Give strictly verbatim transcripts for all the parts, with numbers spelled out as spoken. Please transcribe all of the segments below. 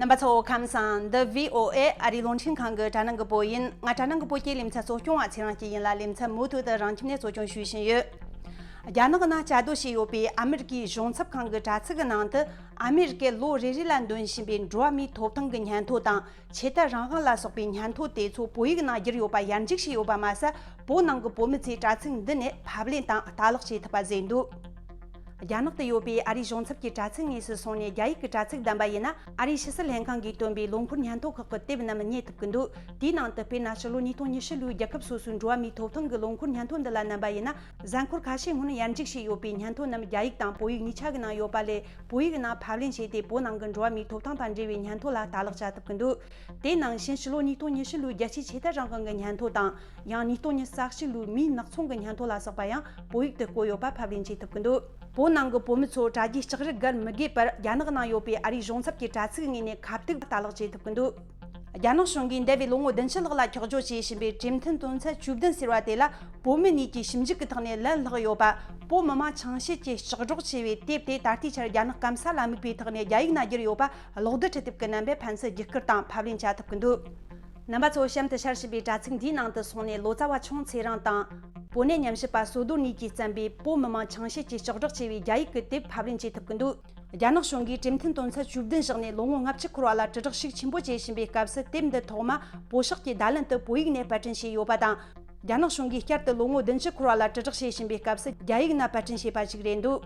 རྣམ་པ་ཚོ་ཁམས་བཟང་། འདི་བྷི་ཨོ་ཨེ་ཨ་རིའི་རླུང་འཕྲིན་ཁང་གི་དྲ་ནང་གི་བོད་ཡིན། ང་དྲ་ནང་གི་བོད་ཀྱི་ལེ་ཚན་གཙོ་སྐྱོང་བ་ཚེ་རིང་སྐྱིད་ཡིན་ལ། ལེ་ཚན་མུ་མཐུད་དུ་རང་ཁྱིམ་ནས་གཙོ་སྐྱོང་ཞུས་བཞིན་ཡོད། རྒྱ་ནག་ནང་བཅའ་སྡོད་བྱས་ཡོད་པའི་ཨ་མེ་རི་ཀའི་གཞུང་ཚབ་ཁང་གི་དྲ་ཚིགས་ཀྱི་ནང་དུ། ཨ་མེ་རི་ཀས་ལོ་རེ་རེ་ལ་འདོན་བཞིན་པའི་འགྲོ་བ་མིའི་ཐོབ་ཐང་གི་སྙན་ཐོ་དང་། ཆོས་དད་རང་དབང་ལ་སོགས་པའི་སྙན་ཐོ་དེ་ཚོ་བོད་ཡིག་ནང་བསྒྱུར་ཡོད་པ་ཡར་འཇུག་བྱས་ཡོད་པ་མ་ཟད། བོད་ནང་གི་བོད་མི་ཚོས་དྲ་ཚིགས་འདི་ནས་ཕབ་ལེན་དང་ལྟ་ཀློག་བྱེད་ཐུབ་པ་བཟོས་འདུག་རྒྱ་ནག་ཏུ་ཡོད་པའི་ཨ་རིའི་གཞུང་ཚབ་ཀྱི་དྲ་ཚིགས་དངོས་སུ་སོང་ནས་རྒྱ་ཡིག་གི་དྲ་ཚིགས་བདམས་པ་ཡིན་ན། ཨ་རིའི་ཕྱི་སྲིད་ལྷན་ཁང་གིས་བཏོན་པའི་ལོ་འཁོར་སྙན་ཐོ་ཁག་གི་དེབ་རྣམས་རྙེད་ཐུབ་ཀྱི་འདུག་དེའི་ནང་དུ་དཔེར་ན། ཕྱི་ལོ་ཉིས་སྟོང་ཉི་ཤུ་ལོའི་རྒྱལ་ཁབ་སོ་སོའི་འགྲོ་བ་མིའི་ཐོབ་ཐང་གི་ལོ་འཁོར་སྙན་ཐོ་འདི་ལ་བསྣམས་པ་ཡིན་ན། གཟའ་འཁོར་ཁ་ཤས་སྔོན་ཡར་འཇུག་བྱས་ཡོད་པའི་སྙན་ཐོ་རྣམས་རྒྱ་ཡིག་དང་བོད་ཡིག་གཉིས་ཆ་གི་ནང་ཡོད་པ་ལས། བོད་ཡིག་ནང་ཕབ་ལེན་བྱས་ཏེ། བོད་ནང་གི་འགྲོ་བ་མིའི་ཐོབ་ཐང་དང་འབྲེལ་བའི་སྙན་ཐོ་ལ་ལྟ་ཀློག་བྱ་ཐུབ་ཀྱི་འདུག་དེ་ནང་བཞིན་ཕྱི་ལོ་ཉིས་སྟོང་ཉི་ཤུ་ལོའི་རྒྱལ་སྤྱིའི་ཆོས་དད་རང་དབང་གི་སྙན་ཐོ་དང་། ཡང་ཉིས་སྟོང་ཉི་ཤུ་རྩ་གཅིག་ལོའི་མིའི་ནག་ཚོང་གི་སྙན་ཐོ་ལ་སོགས་པ་ཡང་བོད་ཡིག་ཏུ་བཀོད་ཡོད་པ་ཕབ་ལེན་བྱེད་ཐུབ་ཀྱི་འདུག་བོད་ནང་གི་བོད་མི་ཚོ་དྲ་རྒྱའི་ལྕགས་རི་བརྒལ་མི་དགོས་པར། རྒྱ་ནག་ནང་ཡོད་པའི་ཨ་རིའི་གཞུང་ཚབ་ཀྱི་དྲ་ཚིགས་ངོས་ནས་ཁ་ཐུག་ལྟ་ཀློག་བྱེད་ཐུབ་ཀྱི་འདུག་རྒྱ་ནག་གཞུང་གིས་འདས་པའི་ལོ་ངོ་བདུན་ཅུ་ལྷག་ལ་འཁྱོག་བརྗོད་བྱས་ཟིན་པའི་གྲོས་མཐུན་དོན་ཚན་བཅུ་བདུན་ཟེར་བ་དེ་ལ། བོད་མི་གཉིས་ཀྱིས་ཞིབ་འཇུག་གི་ཐོག་ནས་ལན་བསླེབས་ཡོད་པ། བོད་མི་མང་ཆང་བཤད་ཀྱིས་ལྕགས་སྒྲོག་ཆེ་བའི་དེབ་དེ་ད་ལྟའི་ཆར་རྒྱ་ནག་སྐམ་ས་ལ་དམིགས་པའི་ཐོག་ནས་རྒྱ་ཡིག་ནང་བསྒྱུར་ཡོད་པ། གློག་རྡུལ་འཕྲུལ་དེབ་ཀྱི་རྣམ་པས་ཕན་ཚུན་བརྒྱུད་བསྐུར་དང་ཕབ་ལེན་བྱ་ཐུབ་ཀྱི་འདུག་རྣམ་པ་ཚོ་གཤམ་དུ་ཤར་བཞིན་པའི་དྲ་ཚིགས་འདིའི་ནང་དུ་སོང་ནས། ལོ་ཙཱ་བ་ཆུང་ཚེ་རིང་དང་། བོད་གནས་ཉམས་ཞིབ་པ་བསོད་རྡོར་གཉིས་ཀྱིས་བརྩམས་པའི་བོད་མི་མང་ཆང་བཤད་ཀྱིས་ལྕགས་སྒྲོག་ཆེ་བའི་རྒྱ་ཡིག་གི་དེབ་ཕབ་ལེན་བྱེད་ཐུབ་ཀྱི་འདུག་རྒྱ་ནག་གཞུང་གིས་གྲོས་མཐུན་དོན་ཚན་བཅུ་བདུན་བཞག་ནས་ལོ་ངོ་ལྔ་བཅུ་འཁོར་བ་ལ་དྲིལ་བསྒྲགས་ཤུགས་ཆེན་པོ་བྱེད་བཞིན་པའི་སྐབས་སུ། དེབ་འདི་ཐོག་མ་བོད་ཤོག་གི་བརྡ་ལན་དུ་བོད་ཡིག་ནས་པར་སྐྲུན་བྱས་ཡོད་པ་དང་། རྒྱ་ནག་གཞུང་གིས་བསྐྱར་དུ་ལོ་ངོ་བདུན་ཅུ་འཁོར་བ་ལ་དྲིལ་བསྒྲགས་བྱེད་བཞིན་པའི་སྐབས་སུ། རྒྱ་ཡིག་ནང་པར་སྐྲུན་བྱས་པ་ཞིག་རེད་འདུག་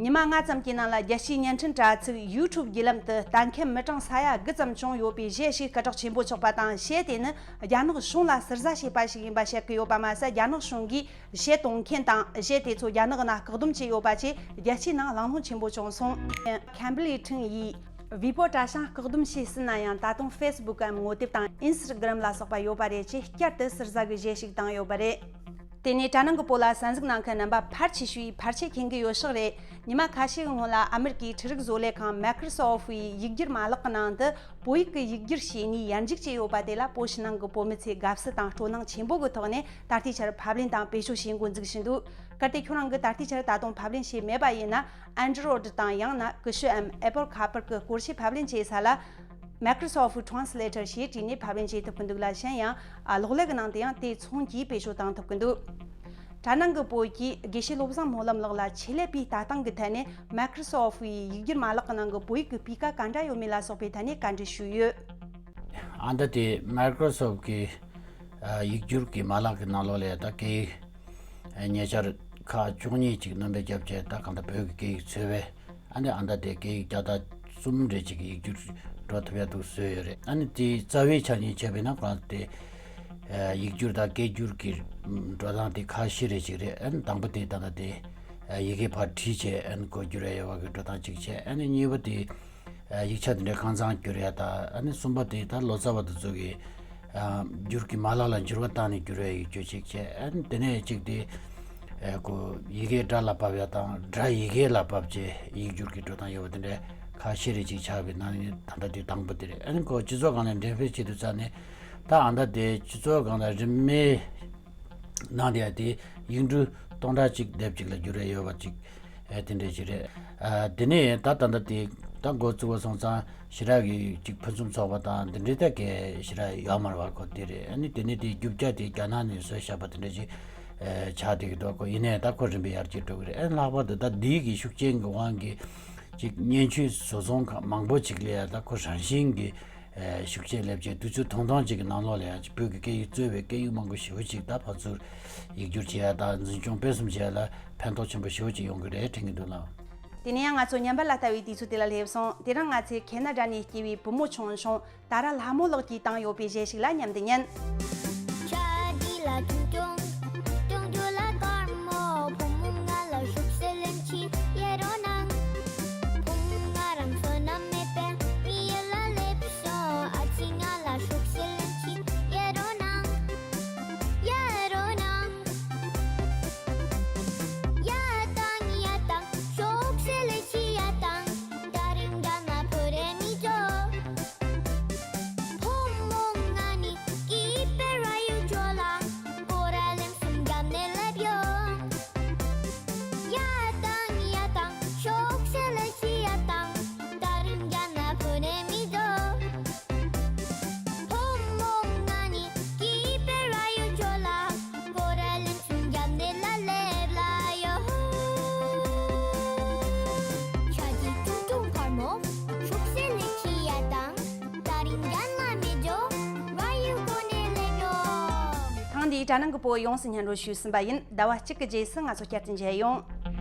ཉི་མ་ལྔ་ཙམ་གྱི་ནང་ལ། རྒྱལ་སྤྱིའི་བརྙན་འཕྲིན་དྲ་ཚིགས་ཡུ་ཊུབ་བརྒྱུད་ལམ་དུ་ལྟ་མཁན་མི་གྲངས་ས་ཡ་དགུ་ཙམ་བྱུང་ཡོད་པའི་གཞས་ཤིག་སྐད་གྲགས་ཆེན་པོ་ཆགས་པ་དང་། གཞས་དེ་ནི་རྒྱ་ནག་གཞུང་ལ་ཟུར་ཟ་བྱས་པ་ཞིག་ཡིན་པ་བཤད་ཀྱི་ཡོད་པ་མ་ཟད། རྒྱ་ནག་གཞུང་གིས་གཞས་གཏོང་མཁན་དང་། གཞས་དེ་ཚོ་རྒྱ་ནག་ནང་བཀག་སྡོམ་བྱས་ཡོད་པ་བཅས་རྒྱལ་སྤྱིའི་ནང་གླེང་སློང་ཆེན་པོ་བྱུང་སོང་། ཁེམ་བྷི་ལི་ཁྲིན་ཡིས་ཝི་པོ་དྲ་བྱང་བཀག་སྡོམ་བྱས་ཟིན་ན་ཡང་། ད་དུང་ཕེ་སི་བུག་གམ་ངོ་དེབ་དང་ཨིན་སི་ཊ་གྷི་རམ་ལ་སོགས་པ་ཡོད་པ་རེད། ཅེས་བསྐྱར་དུ་ཟུར་ཟ་གི་གཞས་ཤིག་བཏང་ཡོད་པ་རེད། དེ་ནས་དྲ་ནང་གི་བོད་ལ་གསན་གཟིགས་གནང་མཁན་རྣམ་པ་ཕལ་ཆེ་ཤོས་ཕལ་ཆེར་མཁྱེན་གྱི་ཡོད་ཤག་རེད། ཉི་མ་ཁ་ཤས་ཀྱི་སྔོན་ལ་ཨ་མེ་རི་ཀའི་འཕྲུལ་རིག་བཟོ་ལས་ཁང་མའི་ཀྲོ་སོ་ཕི་ཡི་ཡིག་སྒྱུར་མ་ལག་གི་ནང་དུ་བོད་ཡིག་གི་ཡིག་སྒྱུར་བྱས་ནས་ཡར་འཇུག་བྱས་ཡོད་པ་དེ་ལ། བོད་ཕྱི་ནང་གི་བོད་མི་ཚོས་དགའ་བསུ་དང་སྤྲོ་སྣང་ཆེན་པོ་གི་ཐོག་ནས་ད་ལྟའི་ཆར་ཕབ་ལེན་དང་བེད་སྤྱོད་བྱེད་འགོ་འཛུགས་བཞིན་འདུག་གལ་ཏེ་ཁྱོད་རང་གིས་ད་ལྟའི་ཆར་ད་དུང་ཕབ་ལེན་བྱས་མེད་པ་ཡིན་ན། ཨན་ཌོ་རོ་ཌི་དང་ཡང་ན་ཀུ་ཤུ་འམ་ཨེ་པལ་ཁ་པར་གྱི་སྐོར་ཞིབ་ཕབ་ལེན་བྱེད་ས་ལ། Microsoft Translator ཞེས་བྲིས་ནས་ཕབ་ལེན་བྱེད་ཐུབ་ཀྱི་འདུག་ལ། གཞན་ཡང་ཨ་གློག་ཀླད་ཀྱི་ནང་དུ་ཡང་དེ་མཚུངས་ཀྱིས་བེད་སྤྱོད་བཏང་ཐུབ་ཀྱི་འདུག་དྲ་ནང་གི་བོད་ཀྱི་དགེ་བཤེས་བློ་བཟང་སྨོན་ལམ་ལགས་ལ་ཆེད་ལས་པའི་ལྟ་སྟངས་ཀྱི་ཐད་ནས། Microsoft ཡི་ཡིག་སྒྱུར་མ་ལག་གི་ནང་གི་བོད་ཡིག་གི་སྤུས་ཀ་ག་འདྲ་ཡོད་མེད་ལ་སོགས་པའི་ཐད་ནས་བཀའ་འདྲི་ཞུས་ཡོད། ཨ་ད་དེ་Microsoft གི་ཨ་ཡིག་སྒྱུར་གྱི་མ་ལག་གི་ནང་ལོགས་ལ་ད་སྐད་ཡིག་ཉེ་ཆར་ཁག་བཅུ་གཉིས་ཅིག་སྣོན་པ་བརྒྱབ་བྱས། ད་གང་ལྟར་བོད་ཀྱི་སྐད་ཡིག་འཚོལ་བས། ཨ་ནི་ཨ་ད་དེ་སྐད་ཡིག་བརྒྱ་དང་གསུམ་རེ་ཅིག་གི་ཡིག་སྒྱུར་འགྲོ་ཐུབ་ཡ་འདུག་བཟོས་ཡོད་རེད། ཨ་ནི་དེའི་རྩ་བའི་ཆ་ནས་བྱས་པ་ཡིན་ན། གང་དེ་ཡིག་སྒྱུར་དང་སྐད་སྒྱུར་གྱི་འགྲོ་སྟངས་དེ་ཁག་བཞི་རེ་ཅིག་རེད། ཨ་ནི་དང་པོ་དེ་ད་ད་དེ་ཡི་གེ་ཕར་བྲིས་བྱས། ཨ་ནི་སྒོ་བསྒྱུར་ཡ་ཡོད་པ་གི་འགྲོ་སྟངས་ཅིག་བྱས། ཨ་ནི་གཉིས་པ་དེ་ཡིག་ཆ་དེ་འདྲ་གང་ཚང་བསྒྱུར་ཡ་དང་། ཨ་ནི་གསུམ་པ་དེ་ད་ལོ་ཙཱ་བ་དེ་ཚོ་གི་སྒྱུར་གྱི་མ་ལག་ལ་འགྱུར་བ་བཏང་ནས་བསྒྱུར་བའི་ཡིག་སྒྱུར་ཅིག་བྱས། ཨ་ནི་དེ་ནས་གཅིག་དེ་ཨེ་ཁོ་ཡི་གེ་སྒྲ་ལ་ཕབ་ཡ་དང་། སྒྲ་ཡི་གེ་ལ་ཕབ་བྱས་ཡིག་སྒྱུར་གྱི་འགྲོ་སྟངས་ཡོད་པ་དེ་འདྲ་ཁག་བཞི་རེ་ཅིག་ཆགས་པའི་ནང་ནས་ད་ལྟ་དེ་དང་པོ་དེ་རེད། ཨ་ནི་ཁོ་སྤྱི་ཚོགས་སྒང་ལ་འགྲེམས་སྤེལ་བྱེད་དུས་ཙ་ནས། ད་ཨ་ད་དེ་སྤྱི་ཚོགས་སྒང་ལ་རིན་མེད་ནང་དེ་ཡ་དེ་ཡིག་འབྲུ་སྟོང་ཕྲག་གཅིག་དེབ་གཅིག་ལ་བསྒྱུར་བ་ཡོད་པ་ཅིག་ཨེ་དེ་འདྲ་ཞིག་རེད། ཨ་དེ་ནས་ད་ད་ལྟ་དེ་ད་འགོ་བཙུགས་པ་སོང་ཙང་ཞེ་དྲག་གི་ཅིག་ཕུན་སུམ་ཚོགས་པ་དང་དེ་འདྲའི་ད་གས་ཞེ་དྲག་ཡོད་མ་རེད་པ། ཁོ་དེ་རེད། ཨ་ནི་དེ་ནས་དེ་རྒྱུ་རྐྱེན་དེ་རྒྱ་ནག་ནས་བཟོས་བཞག་པ་དེ་འདྲ་ཞིག་ཨེ་ཆགས་བསྡད་ཀྱི་འདུག་ཁོ་ཡིན་ནའི་ད་ཁོ་རིམ་པས་ཡར་རྒྱས་འགྲོ་གི་རེད། ཨ་ནི་ལྷག་པར་དུ་ད་འདི་གི་ཤུགས་རྐྱེན་གྱི་དབང་གིས་ཅིག་སྙན་ཆོས་བཟོ་ཚོང་ཁང་མང་པོ་ཅིག་ལ་ཡ་ད་ཁོ་རང་བཞིན་གྱི་ཨེ་ཤུགས་རྐྱེན་སླེབས་བྱས། དུས་ཚོད་ཐུང་ཐུང་ཅིག་གི་ནང་ལོགས་ལ་ཡང་བོད་ཀྱི་སྐད་ཡིག་གཙོས་པའི་སྐད་ཡིག་མང་པོ་ཞེ་པོ་ཅིག་ད་ཕར་ཚུར་ཡིག་སྒྱུར་བྱེད་ཡ་དང་འཛིན་སྐྱོང་སྤེལ་གསུམ་བྱེད་ཡ་ལ་ཕན་ཐོགས་ཆེན་པོ་ཞེ་པོ་ཅིག་ཡོང་གི་རེད་དྲན་གྱི་འདུག་ལགས། དེ་ནས་ཡང་ང་ཚོ་ཉམས་པ་ལ་ལྟ་བའི་དུས་ཚོད་དེ་ལ་སླེབས་སོང་། དེ་རིང་ང་ཚོས་ཁེ་ན་ཌ་ནས་སྐྱེས་པའི་བུ་མོ་ཆུང་ཆུང་ཏཱ་ར་ལྷ་མོ་ལགས་ཀྱིས་བཏང་ཡོད་པའི་གཞས་ཤིག་ལ་མཉམ་དུ་ཉན། ད་ནང་གི་བོད་ཡོངས་སུ་སྙན་སྒྲོན་ཞུས་ཟིན་པ་ཡིན། ཟླ་བ་གཅིག་གི་རྗེས་སུ་ང་ཚོ་བསྐྱར་དུ་མཇལ་ཡོང་།